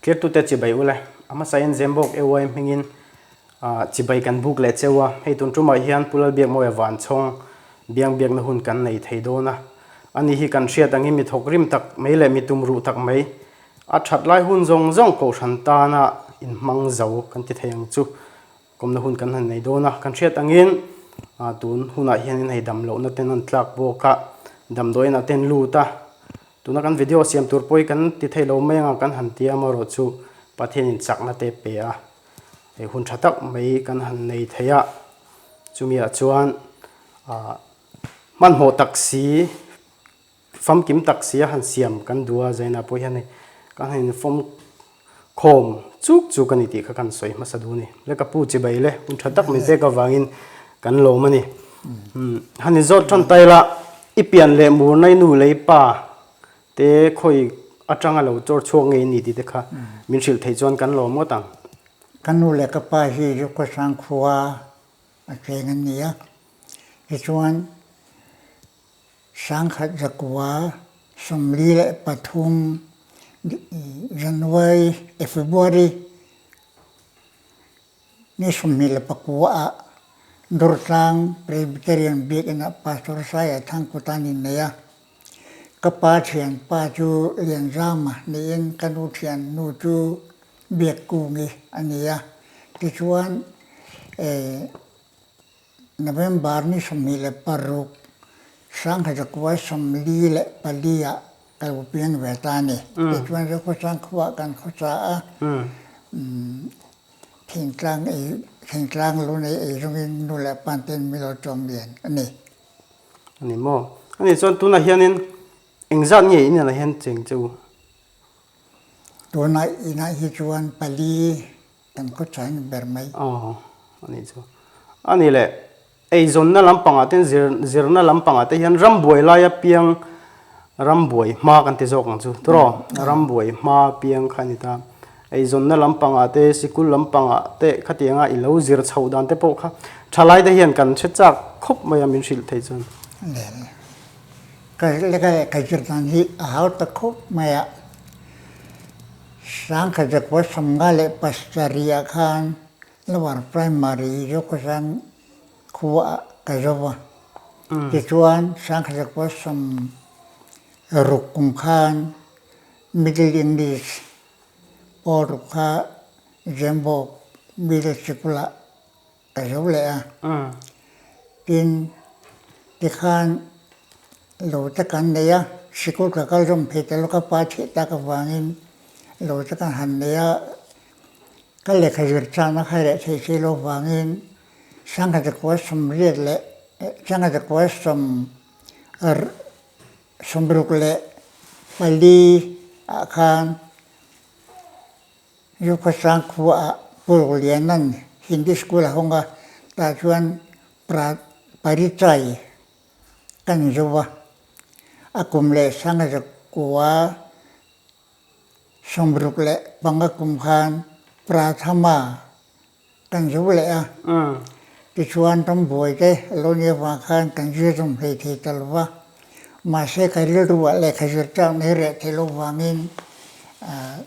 Tlirtute chibai ule, a hmasain Zembawk AY hmingin chibai kan buk leh cheu a, hei tun tumah hian Pu Lalbiakmawia Vanchhawng biang biakna hun kan nei thei dawn a. Ani hi kan hriat angin mi thawk rim tak mai leh mi tum ruh tak mai, a that lai hun zawng zawng kohhran tana inhmang zo kan ti thei ang chu. Kawmna hun kan han nei dawn a, kan hriat angin tun hunah hianin hei dam lohna ten an tlak bawk a, damdawiin a ten lut a, tuna kan video siam tur pawh hi kan ti thei lo mai anga kan han ti a, amaherawh chu Pathianin chakna te pe a, hei hun tha tak mai kan han nei thei a, chumiah chuan hmanhmawh tak si Famkim tak sia han siam kan duh a, Zaina pawh hian hei kan han infawm khawm chuk chuk a ni tih kha kan sawi hmasa duh a ni. Le ka pu chibai le, hun tha tak min pek avangin kan lawm a ni. Han inzawt tan ta ila, i pian leh murna i nu leh i pa te khawi atanga lo chawr chhuak ngei ni tih te kha min hrilh theih chuan kan lawm ngawt ang. Ka nu leh ka pa hi Zukawsang khua a cheng an ni a, tichuan Sangkhat zakua 43 January eh February ni 29 ah Durtlang Presbyterian Biakinn ah Pastor Saia Thangkut an innei a. Ka pa thianpa chu Lianzama niin ka nu thiannu chu Biakkungi a ni a. Tichuan eh November ni 26, 1944 ah ka lo piang ve ta a ni. Tichuan Zokhawsang khuaah kan khawsa a, thingtlang ei thingtlang lu nei ei zawngin nu leh pa ten min lo chawm lian a ni. A ni maw? A nih chuan tunah hianin engzat nge inenah hian cheng che u? Tunah inah hi chuan pali Kan khaw tha ni ber mai. Aw, a nih chu. A nih leh, eizawnna lampangah te zir zirna lampangah te hian rambuai laia piang rambuai hma kan ti zawk ang chu tawh rambuai hma piang kha a ni ta. Eizawnna lampangah te sikul lampangah te khatianga i lo zir chhoh dan te pawh kha thalai te hian kan hre chak khawp mai a min hrilh thei chuan. Leh ka ka zir dan hi a hau ta khawp mai a. 1957 ah khan Lower Primary Zokhawsang khua ah ka zo a. Tichuan 1960 kum khan Middle English pawl kha Zembawk Middle Sikul ah Ka zo leh a, tin tikhan lo te kan nei a, sikul ka kal zawm phei ta lo ka pa thih tak avangin lo te kan han nei a, ka lehkha zir chakna kha reh theih si lo vangin 1980 leh 1964 ah khan Zokhawsang khua ah Pu Roliana'n Hindi School a hawng a, tah chuan Parichai kan zo a, a kum leh 1965 kum khan Prathama Kan zo leh a, tichuan rambuai te lo ni avang khan kan zir zawm hlei thei ta lo va, mahse ka rilru ah lehkha zir chak nei reh thei lo vangin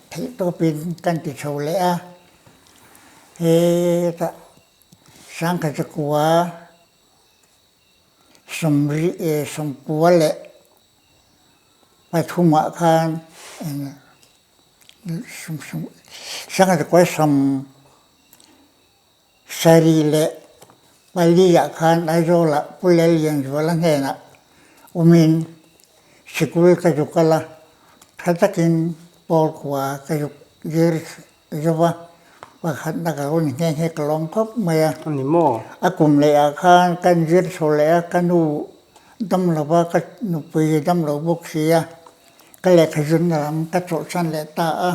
theih tawpin kan ti chho leh a, hetah 1993 ah khan 1974 ah khan Aizawlah Pu Lallianzuala hnenah awmin sikul ka zu kal a, tha takin pawl khua ka zuk zir zo va, pakhatna ka rawn nghe nghe ka lawm khawp mai a. A ni maw? A kum leh ah khan kan zir chho leh a, ka nu dam lo va, ka nupui dam lo bawk si a. Ka lehkha zirna lam ka chawlhsan leh ta a.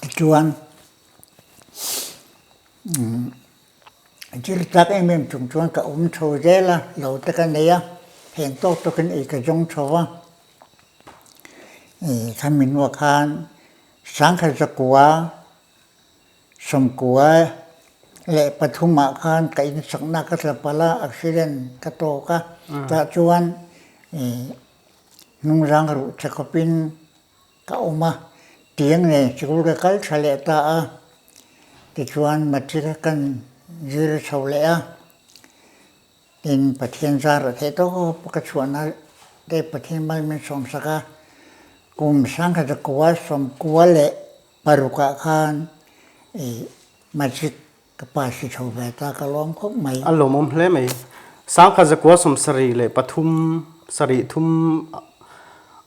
Tichuan, zir chak em em chung chuan ka awm chho zel a, lo te ka nei a, heng tawk tawkin ei ka zawng chho a. Khami hnuah khan 1993 ah khan ka insakna ka tla palh a, accident ka tawk a, tah chuan. Hnungzang ruh che khawpin ka awm a, tiang nen sikul ka kal tha leh ta a. Tichuan matric a kan zir chho leh a, tin Pathian zar a theih tawp ka chhuahna te Pathian mal min sawmsak a, kum sangkhat zakua sawmkua leh parukah khan ih matric Ka pa hri chho ve ta ka lawm khawp mai. A lawmawm hle mai. Sangkhat zakua 73 sarih thum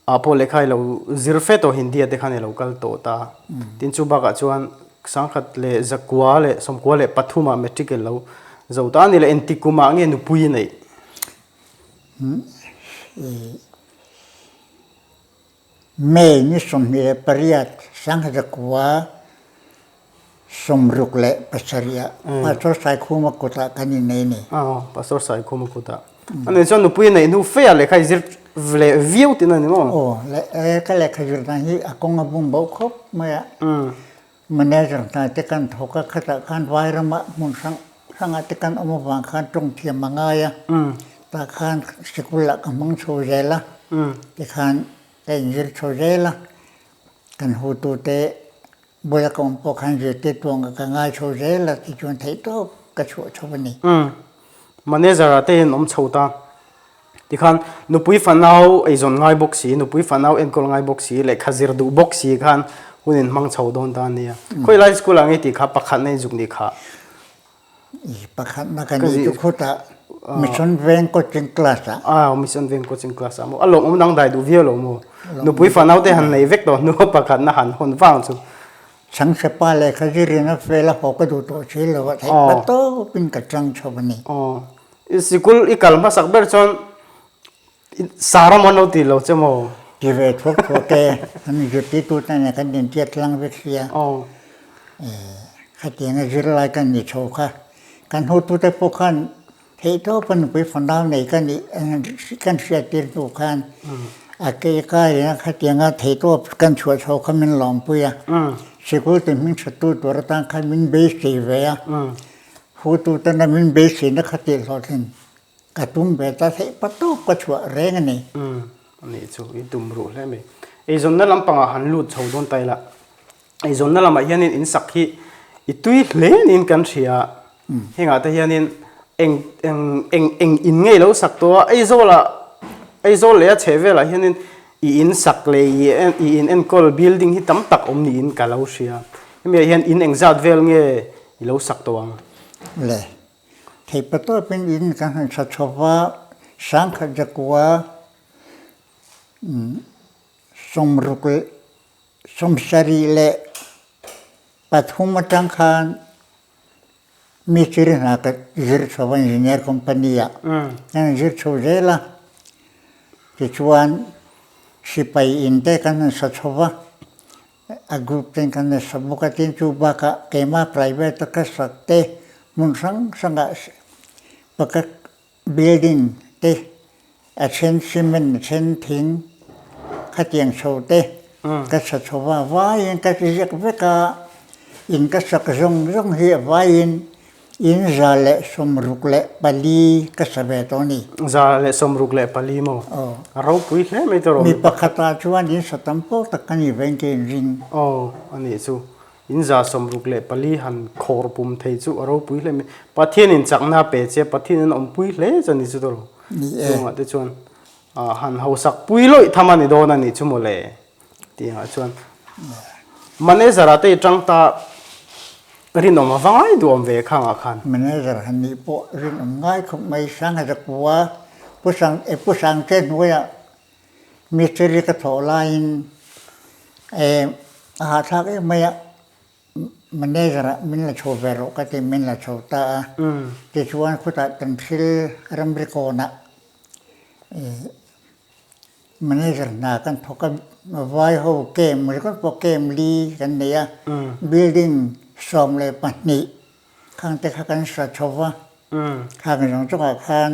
ah pawh lehkha i lo zir fe tawh Hindi ah te khan i lo kal tawh ta. Tin chu bakah chuan 1993 ah matric i lo zo ta a ni le engtik kum ah nge nupui i neih? May ni 28 1967 ah Pastor Saikhuma kutah kan innei a ni. Aw, Pastor Saikhuma kutah. A nih chuan nupui a neih hnu feia lehkha i zir leh viau tihna a ni maw? Aw, ka lehkha zir dan hi a kawng a bung boh khawp mai a. Manager hna te kan thawk a, khatah khan vai ramah hmun hrang hrangah te kan awm avang khan tawng thiam a ngai a, tah khan sikul ah ka hmang chho zel a, tikhan ka inzir chho zel a, kan hotute bula ka awm pawh khan zirtirtu ang ka ngai chho zel a tichuan theihtawp ka chhuah chho a ni. Manager ah te in awm chho ta. Tikhan nupui fanau eizawn ngai bawk si, nupui fanau enkawl ngai bawk si, lehkha zir duh bawk si khan hun in hmang chho dawn ta a nia. Khawi lai school ah nge tih kha pakhatna in zuk nih kha? I pakhatna ka nih chu khutah Mission Veng Coaching Class ah. Aw, Mission Veng Coaching Class ah maw? A lawmawm dang dai duh viau lo maw? Nupui fanau te han nei vek tawh hnu a pakhatna han hawn vang chu. Changchhepa lehkha zirin a fel a haw ka duh tawh si lo a, theih pa tawpin ka chang chho a ni. Aw, i sikul i kal hmasak ber chuan Sara maw an lo ti lo che maw? Ti ve thuak thuak e, an zirtirtu te nen kan intiat tlang vek sia. Aw. Khatianga zirlai kan ni chho kha, kan hotute pawh khan Theih tawpa nupui fanau nei ka nih kan hriattir hnu khan a kei kaiin a khatianga theih tawp kan chhuah chho kha min lawmpui a. Sikul ti hming thattu tur atan khan min beisei ve a. Hutu tana min beiseina kha tih hlawhtlin ka tum ve ta theih pa tawp ka chhuah reng a ni. A nih chu i tum ruh hle mai. Eizawnna lampangah han lut chho dawn ta ila. Eizawnna lamah hianin in sak hi i tui hle niin kan hria. Hengah te hianin eng eng eng eng in ngei lo sak tawh a, Aizawlah Aizawl leh a chhehvelah hianin i in sak leh i i in enkawl building hi tam tak awm niin ka lo hria. Hemiah hian in engzat vel nge i lo sak tawh ang? Le, theihpatawpin in kan han sa chho va, sangkhat zakua 60 leh 73 atang khan mistiri hna ka zir chho a engineer company ah kan zir chho zel a tichuan sipai in te kan han sa chho va a group ten kan han sa bawk a tin chu bakah keimah private a ka sak te hmun hrang hrangah pakhat Building te a then cement a then thing khatiang chho te ka sa chho va vaiin ka ziak vek a in ka sak zawng zawng hi a vaiin in 164 ka sa ve tawh a ni. 164 maw? Aw. A ropui hle mai tawh rawh. Mi pakhatah chuan in sa tam pawh tak ka ni veng ke inring. Aw a nih chu. In 64 han khawr pum thei chu a ropui hle mai. Pathianin chakna a pe che, Pathianin a awmpui hle chu a ni chu tawh lo. Ni e. Chungah te chuan han hausak pui lawih tham a ni dawn a ni chu mawle tihah chuan manager ah te i tang ta rinawm a va ngai duhawm ve khangah khan. Manager han nih pawh rinawm ngai khawp mai Sangha Zakua Pu Sang Pu Sangte hnuaiah Mistiri ka thawh laiin eh a hahthlak em mai a, manager ah min la chho ve rawh ka ti min la chho ta a, tichuan khutah kan thil ramri kawnah eh manager hna kan thawk a, vai ho camp ringawt pawh camp li kan nei a, building 12 Khang te kha kan hra chho va, khang zawng chungah khan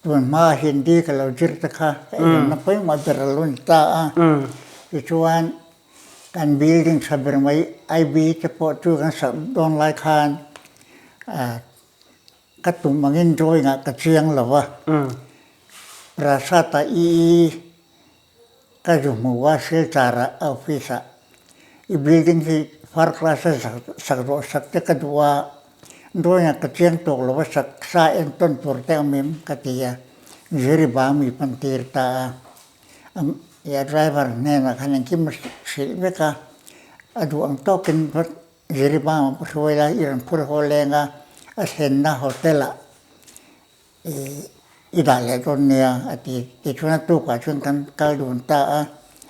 tun hma Hindi ka lo zir te kha ka inawmna pawimawh ber a lo ni ta a. Tichuan kan building tha ber mai IB te pawh chu kan sak dawn lai khan ka tum angin drawing ah ka chiang lo va, Prasad-a EE. Ka zu hmu a Silchar ah a office ah i building hi first class a sak zawh sak te ka duh a, drawing ah ka chiang tawk lo a sak sa entawn tur te awm em ka ti a, Ziribah mi pan tir ta a, a driver hnenah khan engkim a hrilh vek a, a duh ang tawkin Ziribah hruai la i rawn phur haw leng a, a thlenna hotel ah I dah leh dawn nia a ti. Tichuan a tukah chuan kan kal dun ta a,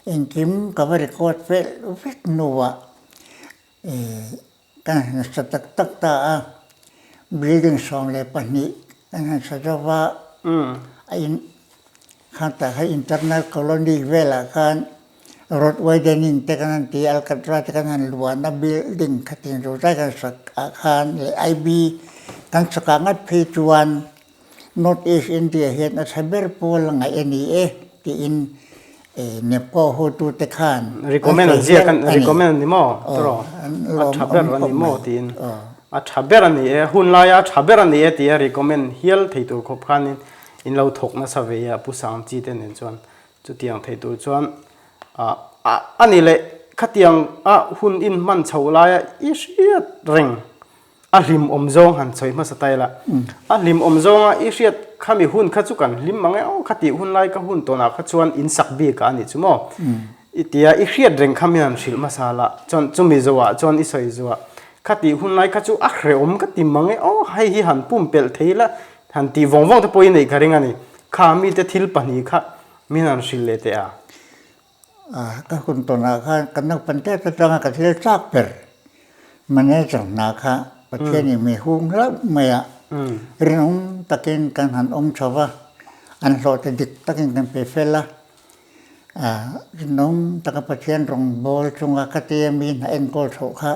engkim ka va record fel vek hnuah kan han sa tak tak ta a, building 12 kan han sa zo va, a in khan tah khan internal colony velah khan road widening te kan han ti a, alcatra te kan han luan a, building khatin zo zai kan sak ah khan leh IB kan sakah ngat phei chuan North East India hian a tha ber pawl a ngaih a ni e tiin Nepco hotute khan an sawi hial a ni. Recommend an ni maw tawrh a tha ber a ni maw tiin a tha ber a ni e hun laia a tha ber a ni e tia recommend hial thei tur khawp khanin in lo thawk nasa ve a Pu Sangchi te nen chuan chutiang thei tur chuan a ni leh khatiang a hun in hman chho laia i hriat reng. A hlim awm zawng han sawi hmasa ta ila, a hlim awm zawnga i hriat khami hun kha chu kan hlim mang e aw kha tih hun lai ka hun tawnah kha chuan in sak bik a nih chu maw? I tia i hriat reng kha min han hrilh hmasa la, chuan chumi zawhah chuan i sawi zuah kha tih hun lai kha chu a hrehawm ka ti mang e aw hei hi han pumpelh thei la han tih vawng vawng te pawh i neih ka ring a ni, kha mite thil pahnih kha min han hrilh leh teh a. Ka hun tawnah khan ka naupan tep atanga ka thil chak ber manager hna kha Pathianin mi hung hlauh mai a, rinawm takin kan han awm chho va, an hlawhte dik takin kan pe fel a, rinawm taka Pathian rawngbâwl chunga ka tia mi hna enkawl chhoh kha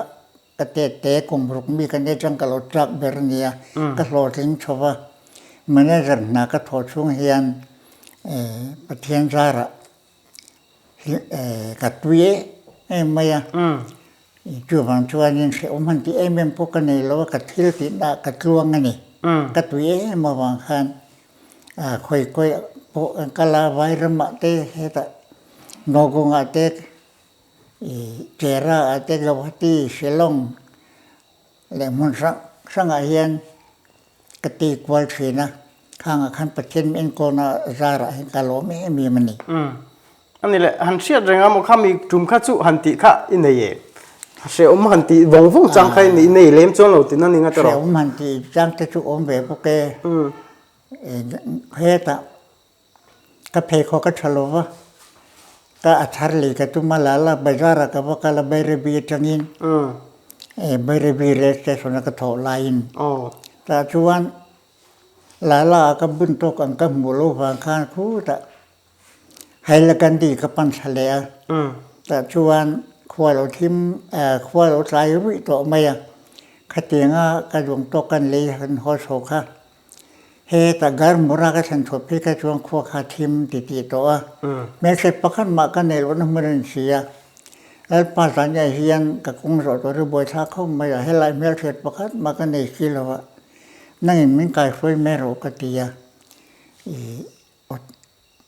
ka tete kum ruk mi ka nia chuan ka lo chak ber a nia, ka hlawhtling chho va, manager hna ka thawh chhung hian Pathian zarah Ka tui em em mai a, chuvang chuanin hrehawm han tih em em pawh ka nei lo a, ka thil tihna ka tluang a ni. Ka tui em em avang khan khawi kawi pawh kan kal a, vai ramah te hetah Nogongah te Chera ah te Guwahati, Shillong leh hmun hrang hrangah hian ka ti kual thin a, khangah khan Pathian min enkawlna zarah hian ka lawm em em a ni. Umm. A ni le, han hriat reng a maw kha mi tum kha chu han tih kha i nei e. Hrehawm han tih vawng vawng chang kha i nei lem chuan lo tihna ni nga tawh. Hrehawm han tih chang te chu awm ve bawk e. Hetah Ka pheikhawk a tha lo va, ka a thar lei ka tum a la la, bazar ah ka va kal a Bairabi atangin Bairabi rail station a ka thawh laiin tah chuan la la ah ka bun tawk ang ka hmuh lo vang khan khutah Hailakandi ka pan thla leh a, tah chuan khua lo thim khua lo tlai ruih tawh mai a, khatianga ka duang tawk kan lei han haw chho kha. Heta Garmura ka thlen thup hi ka chuan khua kha thim ti tih tawh a, hmelhriat pakhat mah ka neih lohna hmun a ni si a. Lalpa Zania hian ka kawng zawh tur hi buaithlak khawp mai a, helai hmelhriat pakhat mah ka nei si lo a, nangin min kaihruai mai rawh ka ti a. Ih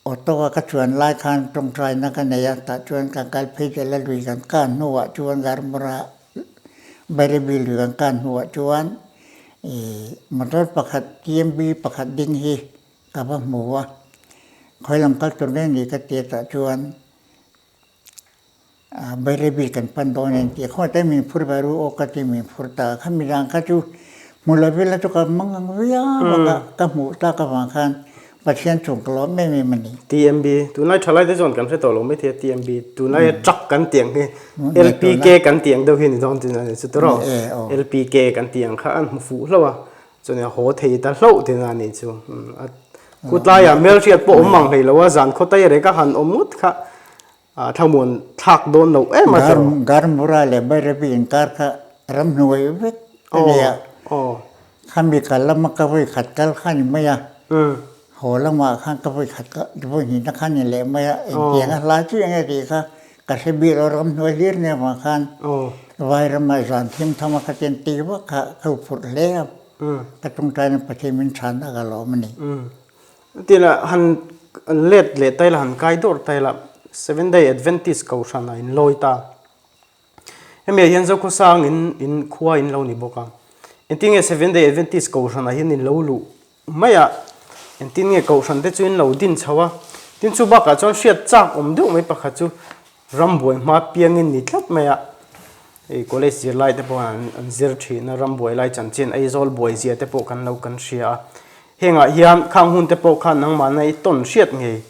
auto a ka chuan lai khan tawngtaina ka nei a, tah chuan kan kal phei zel a, lui kan kan hnuah chuan Garmura Bairabi lui kan kan hnuah chuan ih motor pakhat TMB pakhat ding hi ka va hmu a, khawi lam kal tur nge ni ka ti a tah chuan Bairabi kan pan dawn a ni tih khaw te min phur ve ru aw ka ti min phur ta a, khami zan kha chu hmu lo vela chu ka mang ang viau a, ka hmuh tak avang khan Pathian chung ka lawm em em a ni. TMB, tunlai thalai te chuan kan hre tawh lo maithei a TMB, tunlai truck kan tih ang hi LPK kan tih ang deuh hi ni dawn tin a ni chu tawrh aw, LPK kan tih ang kha an hmu fuh hlauh a, chuan a haw thei ta hlauh tin a ni chu. Khutlaiah hmelhriat pawh awm ang hlei lo a, zan khawtai rek a han awm ngawt kha Thlamuan thlak dawn lo em a tawrh. Garmura leh Bairabi inkar kha ramhnuai vek a ni a. Khami kal lama ka vawi khat kal kha ni mai a. Haw lamah khan ka vawi khat vawi hnihna kha ni leh mai a. Engtiang a hla chu eng nge tih kha ka hre bik lo ramhnuai hlir nia vang khan vai ramah zan thim tham a khatin ti vak kha ka huphurh hle a. Ka tawngtaina Pathian min chhanna ka lawm a ni. Tila han let leh taila han kai dawrh taila. Seventh Day Adventist Kohhran ah in lawi ta. Hemi ah hian Zokhawsang in in khua in lo ni bawk a. Engtin nge Seventh Day Adventist Kohhran ah hian in lo luh mai a, engtin nge Kohhran te chu in lo din chho a. Tin chu bakah chuan hriat chak awm deuh mai pakhat chu Rambuai hma piangin ni tlat mai a, hei college zirlai te pawh an an zir thin a, rambuai lai chanchin Aizawl buai zia te pawh kan lo kan hria a. Hengah hian khang hun te pawh khan nangmahna i tawn hriat ngei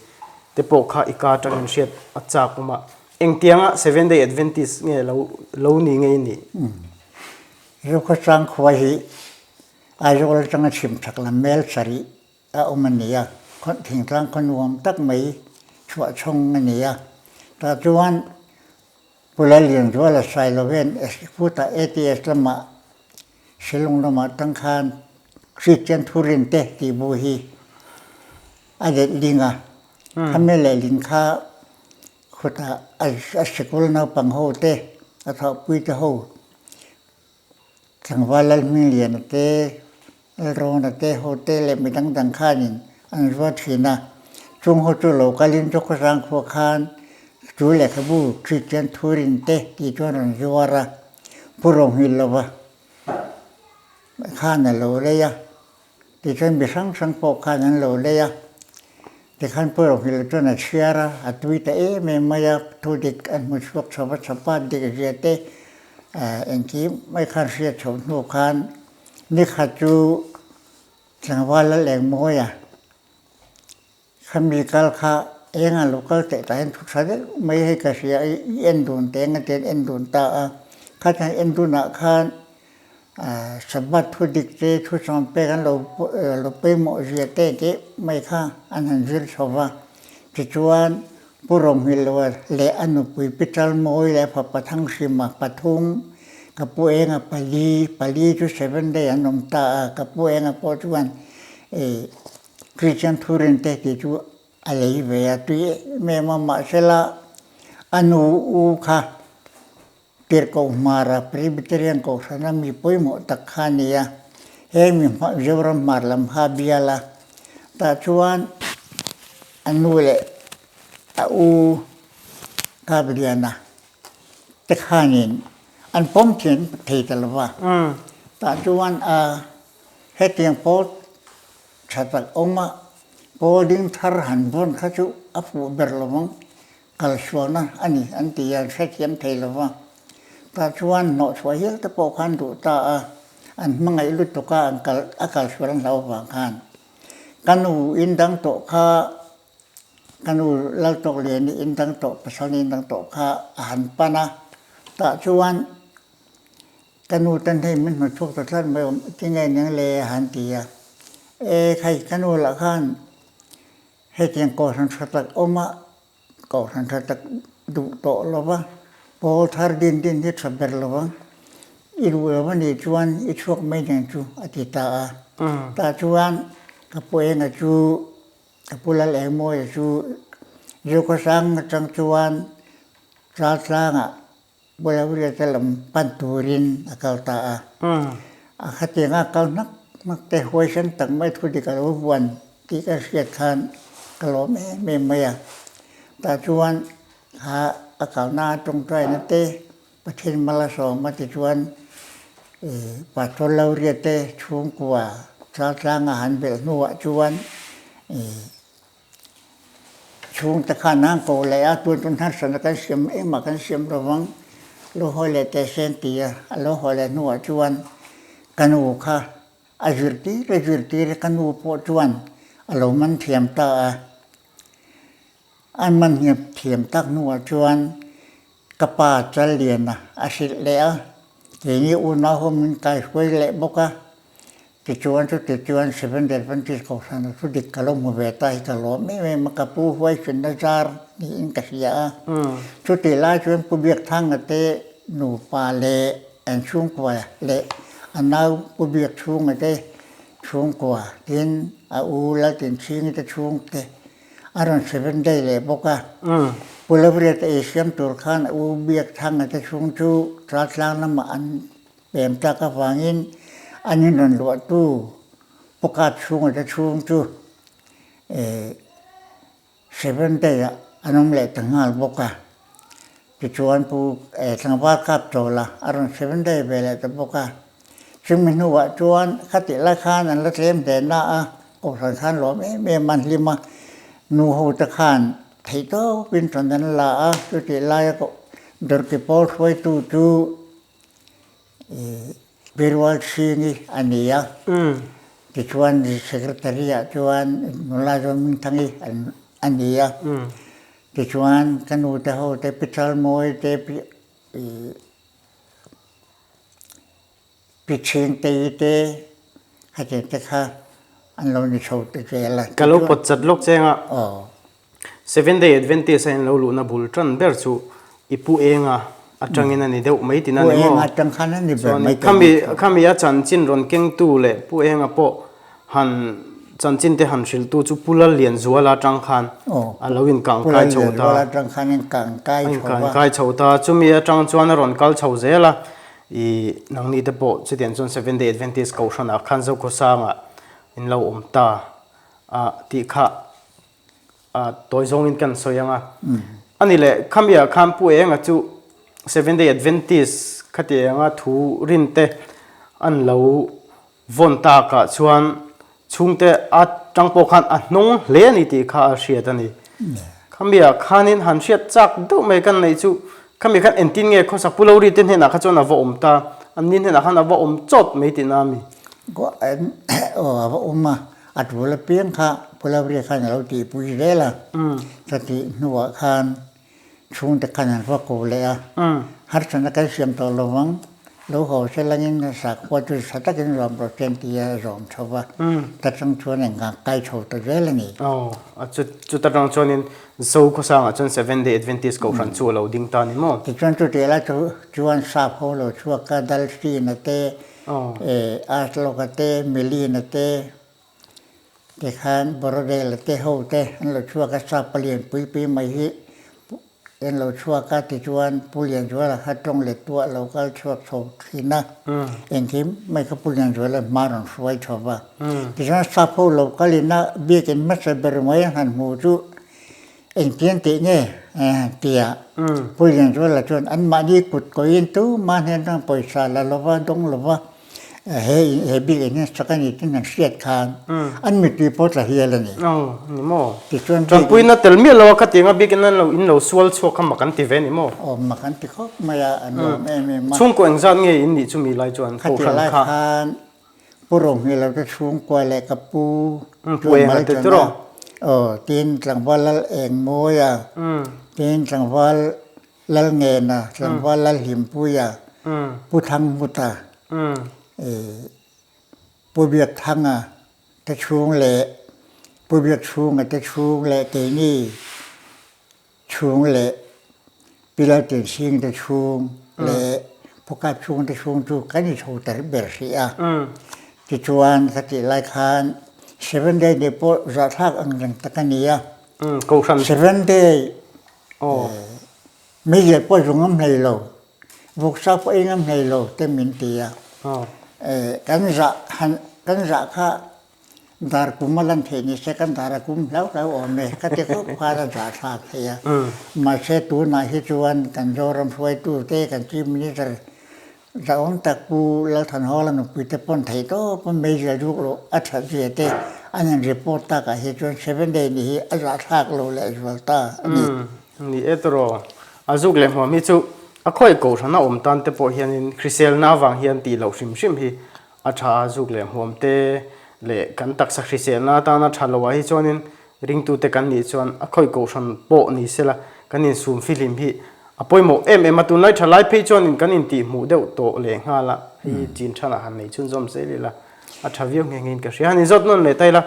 te pawh kha i ka atangin hriat a chak awm a. Engtianga Seven Day Adventist nge lo lo ni ngei ni? Zokhawsang khua hi Aizawl atanga chhim chak lam mel sarih a awm a ni a, thingtlang khaw nuam tak mai chhuah chhawng a ni a. Tah chuan Pu Lallianzuala Sailoven Foot-ah ATS lamah Shillong lamah tang khan Kristian Thurin te tih bu hi a letling a. Khami lehlin kha khutah a sikul naupang ho te, a thawhpui te ho Tlangval Lalhmingliana te, Lalrawna te, ho te leh mi dang dang khanin an zuar thin a. Chung ho chu lo kalin chu khawsang khua khan chu lehkhabu Kristian Thurin te tih chuan rawn zuar a, Pu Rohmil lova khan a lo lei a. Tichuan mi hrang hrang pawh khan an lo lei a, tikhan Pu Rohmila chuan a chhiar a, a tui ta em em mai a, thu dik an hmu chhuak chho va, chapa dik zia te engkim mai khan hriat chho hnu khan nikhat chu tlangval lal eng mawi a. Khami kal kha eng a lo kal teh tah hian thu tha deuh mai hei ka hria i i en dun teh eng atian en dun ta a. Khatah en dunah khan Sabbath thu dik te thu sawm pek an lo lo pawimawh zia te tih mai kha an han zir chho va. Tichuan Pu Romhilua leh a nupui Pi Chalmawi leh fapa Thanghrima pathum, ka pu Enga pali, pali chu seven day an awm ta a, ka pu Enga pawh chuan Kristian thurin te tih chu a lei ve a, tui em em a, mahsela a nu u kha Tirhkoh Hmara Presbyterian Kohhrana mi pawimawh tak kha a ni a, he mi Zoram Hmar lam kha a bial a, tah chuan a nu leh a u Kapliana te khanin an pawm thiam thei ta lo va, tah chuan a hetiang pawl Tha tak awm a, pawl ding thar han vawn kha chu a fuh ber lo vang, kal sualna a ni an ti a, an hrethiam thei lo va. Tah chuan hnawhchhuah hial te pawh khan duh ta a, an hmangaih lutuk a, an kal a kal sual an hlau vang khan. Ka nu in dang tawh kha, ka nu Laltawkliani in dang tawh, pasal in dang tawh kha a han pan a, tah chuan Ka nu ten hei min hmu chhuak ta tlat mai awm tinge ning le a han ti a, E khai ka nu lah khan hetiang kohhran tha tak awm a, kohhran tha tak duh tawh lo va, pawl thar din din hi tha ber lo vang, i duh lo a nih chuan i chhuak mai nen chu a ti ta a. Tah chuan ka pu enga chu ka pu lal engmawia chu Zokhawsang atang chuan Chaltlangah Bawlawile te lam pan turin a kal ta a. A khatianga kal hnak hnak te huaisen tak mai thu dik a lo vuan tih ka hriat khan ka lawm em em mai a. Tah chuan kha a kalna tawngtaina te Pathian mal a sawm a tichuan Pastor Lauria te chhungkua Chaltlanga han belh hnuah chuan Chhungte khan an ko leh a, tun tun harsatna kan siam engmah kan siam lo vang, lo hawi leh teh se an ti a, a lo hawi leh hnuah chuan ka nu kha a zirtir a zirtir a, ka nu pawh chuan a lo man thiam ta a, an man thiam tak hnuah chuan ka pa Challiana a hrilh leh a, keini unau ho min kaihruai leh bawk a. Tichuan chuti chuan Seventh Adventist Kohhran chu dik ka lo hmu ve ta hi ka lawm em em a, ka pu huaihrinna zar niin ka hria a. Chutih lai chuan Pu Biakthanga te nupa leh an chhungkua leh a nau Pu Biakchhunga te chhungkua tin a u Laltinchhingi te chhungte a rawn Seventh Day leh bawk a. Pu Lavriata ei siam tur khan a u Biakthanga te chhung chu Chaltlang lamah an Pem tak avangin an inrawn luahtu Pukat chhunga te chhung chu Seven Day ah an awm leh ta nghal bawk a. Tichuan Pu Tlangval kap chawl a, a rawn seven day ve leh ta bawk a. Chumi hnuah chuan khatih lai khan an la tlem hle na a, Kohhran khan lawm em em an hlim a, nu ho te khan theihtawpin ṭan an la a, chutih laia Dawrki pawl hruaitu chu Pirual Chhingi a ni a, tichuan Secretary ah chuan nula Zawmingthangi a ni a, tichuan ka nu te ho te Pi Chalmawi te Pi Pi Chhingtei te khatiang te kha an lo ni chho ta zel a. Ka lo pawt chat lawk cheng a. Seventh Day Adventist a in lo luhna bul tan ber chu i pu enga atangin a ni deuh mai tina ni maw? Pu enga atang khan a ni ber mai ta ni. Chuan khami a chanchin rawn kengtu leh pu enga pawh han chanchin te han hrilhtu chu Pu Lallianzuala atang khan a lo inkangkai chho ta. Pu Lallianzuala atang khan a inkangkai chho a. A inkangkai chho ta. Chumi atang chuan a rawn kal chho zel a. I nangni te pawh chutiang chuan Seventh Day Adventist Kohhranah khan Zokhawsangah in lo awm ta a tih kha a tawi zawngin kan sawi ang a. A ni leh, khamiah khan Pu Enga chu Seventh Day Adventist khati enga thu rin te an lo vawn takah chuan chhungte a tang pawh khan a hnawng hle a ni tih kha a hriat a ni. Khamiah khanin han hriat chak deuh mai kan neih chu khamiah khan engtin nge khawsak Pu Lori te hnenah kha chuan a va awm ta, an ni hnenah khan a va awm chawt mai tihna a mi. Aw a va awm a, A tul apiang kha Pu Lavria khan a lo tihpui zel a, chutih hnuah khan chhungte khan an va ko leh a, harsatna kan siam tawh lo vang, lo haw se langin sakhua chu tha takin zawm rawh se an ti a, zawm chho va, ta chang chuan engah kai chho ta zel a ni. Aw, a chuta tang chuanin Zo khawsangah chuan Seventh Day Adventist Kohhran chu a lo ding ta a ni maw? Tichuan chutih lai chu chuan sap ho lo chhuak a, Dalsina te, Aslawka te, Milina te, tikhan Borodale te ho te an lo chhuak a, sap palian pui pui mai hi an lo chhuak a, tichuan Pu Lianzuala kha tawng let tuah lo kal chhuak chho thin a, engkim mai kha Pu Lianzuala hma rawn hruai chho va. Tichuan sap ho lo kalin a biakin hmasa ber mai an han hmu chu Engtiang tih nge? tia Pu Lianzuala chuan anmahni kut kawiin tumah hnen atang pawisa la lova, dawng lova he he bik eng hian sak a ni tin an hriat khan an mittui pawh tla hial a ni. Aw, ni maw? Tichuan bik Tanpuina tel miah lo a khatiang a bikin an lo in lo sual chhuak kha mak an ti ve ni maw? Aw, mak an ti khawp mai a, an lawm em em a. Chhungkaw engzat nge in nih chumi lai chuan Khatiang lai khan Pu Rohmilo te chhungkua leh ka pu chuan mal tan a, aw tin tlangval Lal Engmawia, tin tlangval Lal Ngena, tlangval Lal Hlimpuia, Pu Thanghmuta, Pu Biakthanga te chhung leh Pu Biakchhunga te chhung leh keini chhung leh Pilar Tinsing te chhung leh Phukat chhung te chhung chu kan inchho ta ber hrih a. Tichuan ka tih lai khan Seven Day nih pawh zahthlak ang reng tak a ni a. Seven Day meizial pawh zu ngam hlei lo, vawksa pawh ei ngam hlei lo te min ti a. Kan zah han kan zah kha Dar kum a lan theih ni se kan dar a kum hlau hlau awm e ka ti khawp khan a zah thlak thei a. Mahse tunah hi chuan kan Zoram hruaitu te kan Chief Minister zahawm tak Pu Lalthanhawla nupui te pawn theih tawp a meizial zuk loh a that zia te an in report takah hi chuan seven day ni hi a zah thlak lo leh zual ta a ni. Ni e tawraw, a zuk leh hmuam hi chu a khawi kohhran a awm tan te pawh hianin hriselna avang hian tih loh hrim hrim hi A tha zuk leh hmuam te leh kan taksa hriselna atana tha lo ah hi chuanin ringtute kan nih chuan a khawih kohhran pawh ni sela kan insum fihlim hi a pawimawh em em a. Tunlai tha lai phei chuanin kan intihhmuh deuh tawh leh nghal a, hei hi chin thanah han nei chhunzawm zel ila a tha viau nghe nghe in ka hria. Han inzawt nawn leh ta ila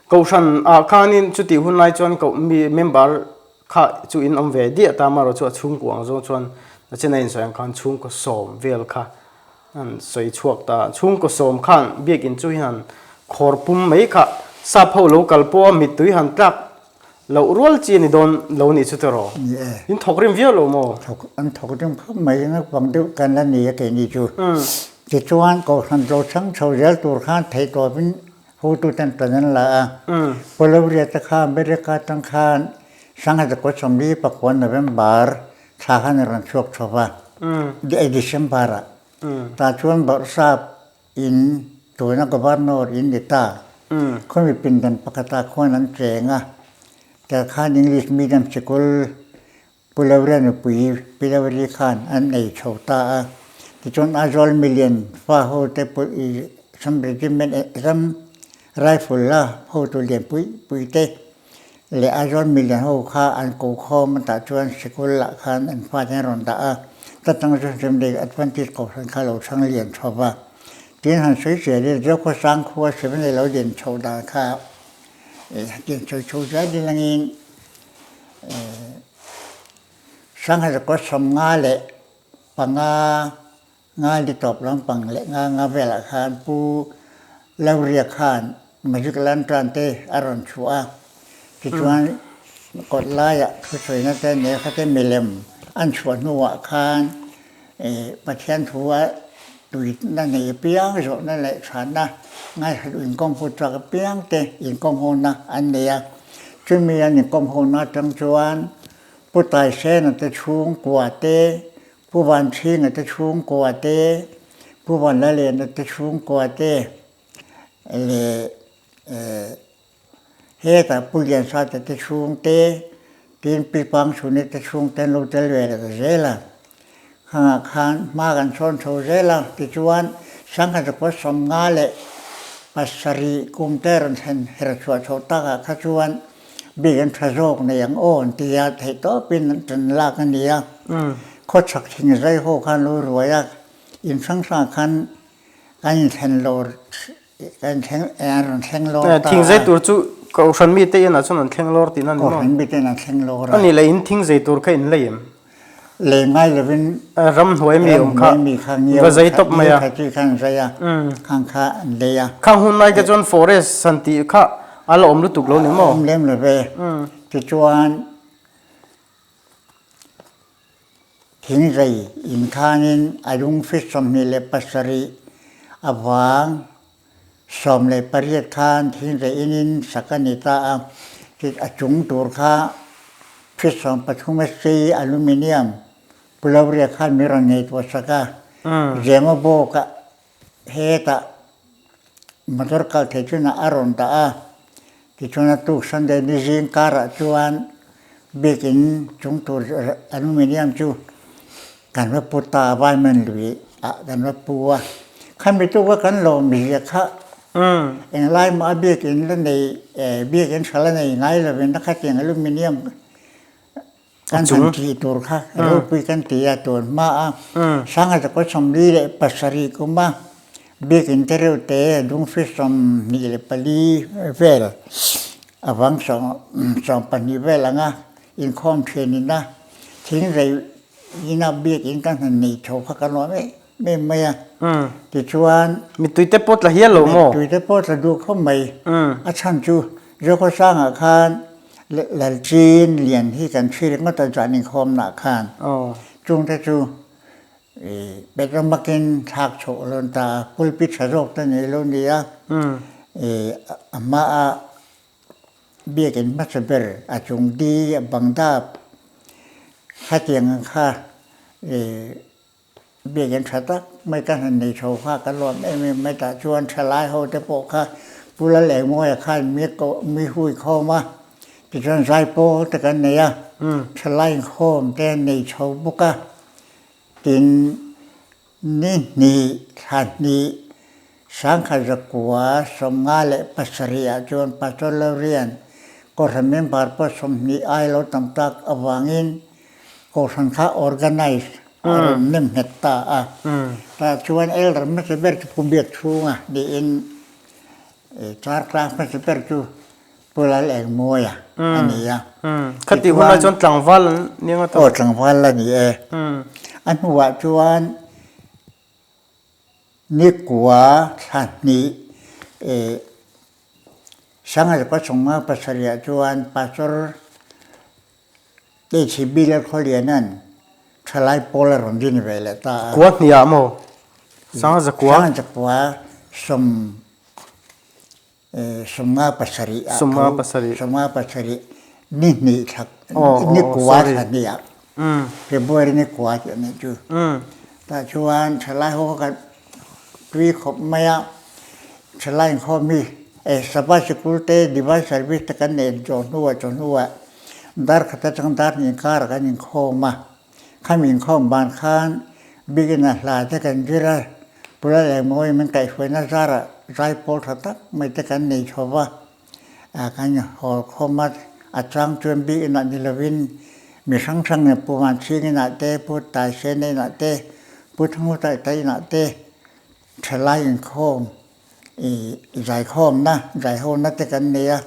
kohhran ah khanin chutih hun lai chuan koh mi member kha chu in awm ve diah ta amaherawh chu a chhungkua ang zawng chuan a chena insawi ang khan chhungkaw sawm vel kha An sawi chhuak ta. Chhungkaw sawm khan biakinn chu hian khawr pum mai kha sap ho lo kal pawh a mittui han tlak loh rual chi a ni dawn lo nih chu tiraw? Ni e. In thawk rim viau lo maw? Thawk, an thawk rim khawp mai, naupang deuh kan la ni a keini chu. Tichuan Kohhran lo chhang chho zel tur khan theihtawpin hotuten tan an la a. Pawloriate kha America atang khan. Sangha zakua 44 November thla khan a rawn chhuak chho va, December ah. Tah chuan Bawrhsap in tuna Governor in ni ta. Khawmi pindan pakhatah khuan an cheng a, tah khan English medium sikul Pu Laura nupui Pi Lauri khan an nei chho ta a, tichuan Aizawl milian fa ho te pawh i Assam Regiment Assam Rifle la hotu lian pui pui te leh Aizawl milian ho kha an ko khawm a tah chuan sikul lah khan an fate an rawn dah a, ta tang chuan Seventh-day Adventist Kohhran kha lo chhang lian chho va, tin han sawi zel ila Zokhawsang khua Seventh-day lo lian chho dan kha lian chho chho zel din angin Sangha zakua 55 nga li tawp lampang leh nga nga velah khan Pu Lauria khan Magic Lantern te a rawn chhuah a, tichuan kawt laiah thusawiina te nia kha te milem an chhuah hnuah khan Pathian thu a tuina nei apiang zawhna leh chhanna ngaihhlut inkawm hu chak apiang te inkawm hona an nei a. Chumi an inkawm hona atang chuan Pu Taisena te chhungkua te, Pu Vanchhinga te chhungkua te, Pu Vanlalena te chhungkua te leh Hetah Pu Liansata te chhungte, tin Pi Pangchhuni te chhungte an lo tel ve leh ta zel a. Khangah khan hma kan chhawn chho zel a, tichuan Sangha zakua 57 kum te rawn thlen her chhuah chhoh takah kha chuan bik an tha zawk nei ang aw an ti a, theihtawpin an ṭan lak a ni a. Khawchhak thing zai ho khan lo ruai a, in hrang hrangah khan kan inthlen lawr Kan thleng an rawn thleng lawr ta a. Thing zei tur chu Kohhran mite inah chuan an thleng lawr tihna a ni maw? Kohhran mite in an thleng lawr a. A nih leh in thing zei tur kha in lei em? Lei ngai lovin Ramhnuai mi awm kha ramhnuai mi kha ngiau va zei tawp mai a. Ngiau kha chi kha an zei a, khang kha an lei a. Khang hun lai te chuan forest han tih kha a la awm lutuk lo ni maw? A awm lem lo ve. Tichuan Thingzei inkhanin a lungfit 27 avang 18 khan thingzei inin sak a ni ta a, tit a chung tur kha fit 13 a sei aluminium Pulauria khan min rawn ngaihtuah sak a, Zema bawkah Hetah motor kal thei chunah a rawn dah a, tichuan a tuk Sunday ni zing karah chuan biakin chung tur aluminium chu kan va pu ta a, Vaiman lui ah kan va pu a, khami tuka kan lawm zia kha englai mah a biakin la nei biakin tha la nei ngai lovin a khatiang aluminium Kan han tih tur kha ropui kan ti a tun hma a, Sangha zakua 47 kum a biakin te reuh te dungfi 24 vel a vang 12 vel anga inkhawm thin ina thingzei ina biakin kan han nei tho kha ka nuam em em mai a. Tichuan Mittui te pawh tla hial lo maw? Mittui te pawh tla duh khawp mai. A chhan chu Zokhawsangah khan Lalchin lian hi kan thlir ngawt a zan inkhawmnah khan chungte chu Petromakin thlak chhoh a lawn ta a, pulpit tha zawk te nei lo ni a, a hmaa biakin hmasa ber a chung di a bang dap khatiang ang kha Biakin tha tak mai ka han nei chho kha ka lawm em em mai tah chuan thalai ho te pawh kha Pu Lalengmawia khan mi koh mi hui khawm a tichuan zaipawl te kan nei a thalai inkhawm te an nei chho bawk a tin ni hnih thla hnih 1957 ah chuan Pastor Lorian Kohhran member pawh 20 ai lo tam tak avangin Kohhran kha organize a rawn nem nghet ta a. Tah chuan elder hmasa ber chu Pu Biak chhunga niin char tlang hmasa ber chu Pu Lal Engmawia a ni a. Khati hunah chuan tlangval an ni ang a ta? Aw tlangval a ni e. A hnuah chuan nikua thla hnih 1957 ah chuan Pastor HB Lalkhawliana'n thalai pawl a rawn din ve leh ta a. Kua hniah maw? Sanga zakua? Sanga zakua sawm 57 ah tho. 57. 57 ni hnih thla Nikua thla hniah February nikua tih a nih chu. Tah chuan thalai ho kha kan tui khawp mai a, thalai inkhawm hi eh Sabbath sikul te Divine Service te kan neih zawh hnuah chawh hnuah dar khat atang dar hnih karah kan inkhawm a, khami inkhawm ban khan biakinn ah hla te kan zir a, Pula leh Mawi min kaihhruaina zarah zaipawl tha tak mai te kan nei chho va. Kan hawl khawm a, a chang chuan bik inah ni lovin mi hrang hrang nen Pu Vanchhing inah te, Pu Taisena inah te, Pu Thangutaita inah te thalai inkhawm ih zaikhawmna, zaihawna te kan nei a,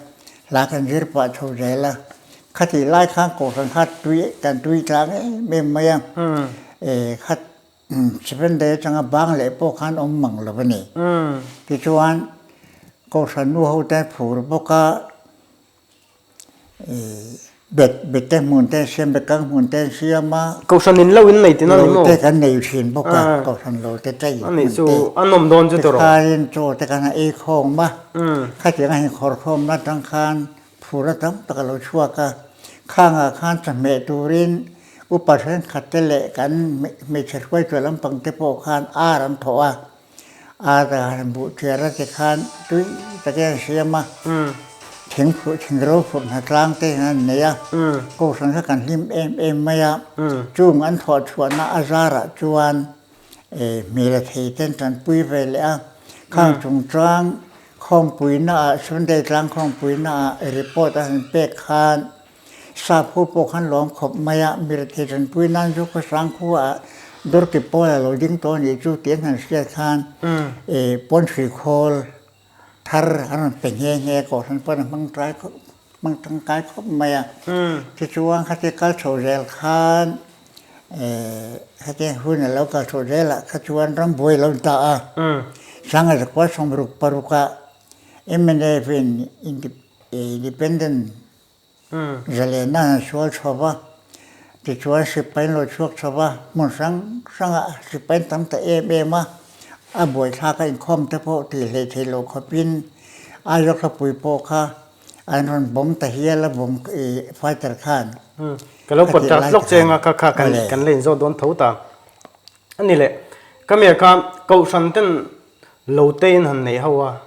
hla kan zir pah chho zel a. Khatih lai khan Kohhran kha tui kan tui tlang em em mai a, eh khat Seven day atanga bang leh pawh khan awm mang lo a ni. Tichuan, Kohhran nu ho te phur bawk a, bet bet te hmun te an siam, bet kang hmun te an siam a. Kohhran in lo in nei tina ni maw? Lo te kan nei thin bawk a, Kohhran lo te chei hmun te. Anih chu a nawm dawn chu tawh rawh. Tikhain chaw te kan han ei khawm a, khatiang a inkhawr khawmna atang khan Phur a tam tak a lo chhuak a, khangah khan chawhmeh turin upa thenkhat te leh kan hmeichhe hruaitu lampang te pawh khan ar an thawh a, ar takah han buh thiar a tikhan tui takin an siam a, thing phurh thing ro phurh hna tlang te hian an nei a, kohhran kha kan hlim em em mai a, chung an thawh chhuahna a zarah chuan Hmel a thei ten tanpui ve leh a, khang chungchang khawmpuina ah Sunday tlang khawmpuina ah report a han pek khan sap ho pawh khan lawm khawp mai a, mirethei tanpui nan chu khawsang khua ah Dorki pawl a lo ding tawh a nih chu tih an han hriat khan pawnhri khawl thar an rawn pe nghe nghe a, kohhran pawn a hmang tlai khawp hmang tangkai khawp mai a. Tichuan khati kal chho zel khan heti hun a lo kal chho zel ah kha chuan rambuai a lo ni ta a. Sanga zakua sawmruk paruk ah mnf in independent Zalena an sual chho va, tichuan sipai an lo chhuak chho va, hmun hrang hrangah sipai an tam ta em em a, a buaithlak a inkhawm te pawh tih hleih theih loh khawpin Aizawl khawpui pawh kha an rawn bawm ta hial a, bawm ih fighter khan. Ka lo pawt tak hlawk cheng a, kha kha kan kan la inzawt dawn tho ta. A ni le, ka mi kha Kohhran ten lo te in han nei ho a,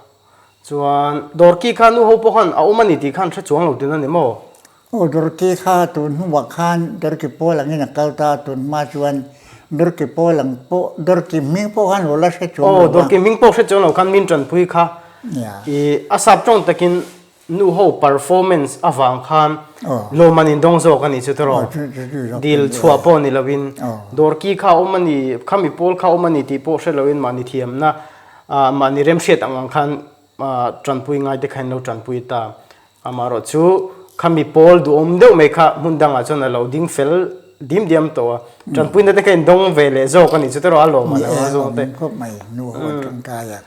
Chuan Dorki kha nu ho pawh khan a awm a ni tih khan hre chuang lo tin a ni maw? Aw Dorki kha tun hnuah khan Dorki pawl angin a kal ta a, tun hma chuan Dorki pawl ang pawh Dorki hming pawh khan lo la hre chuang lo a. Aw Dorki hming pawh hre chuang lo khan min tanpui kha i a sap tawng takin nu ho performance avang khan lawm an indawng zawk a nih chu tiraw? Dil chhuah pawh ni loin Dorki kha a awm a ni, khami pawl kha a awm a ni tih pawh hre loin mahni thiamna Mahni remhriat ang ang khan tanpui ngai te kha in lo tanpui ta. Amaherawh chu khami pawl duhawm deuh mai kha hmun dangah chuan a lo ding fel dim diam tawh a. Tanpuina te kha in dawng ve leh zawk a nih chu tiraw a lawm a lo a zawng te. Ni e, awm khawp mai nu ho an tangkai a.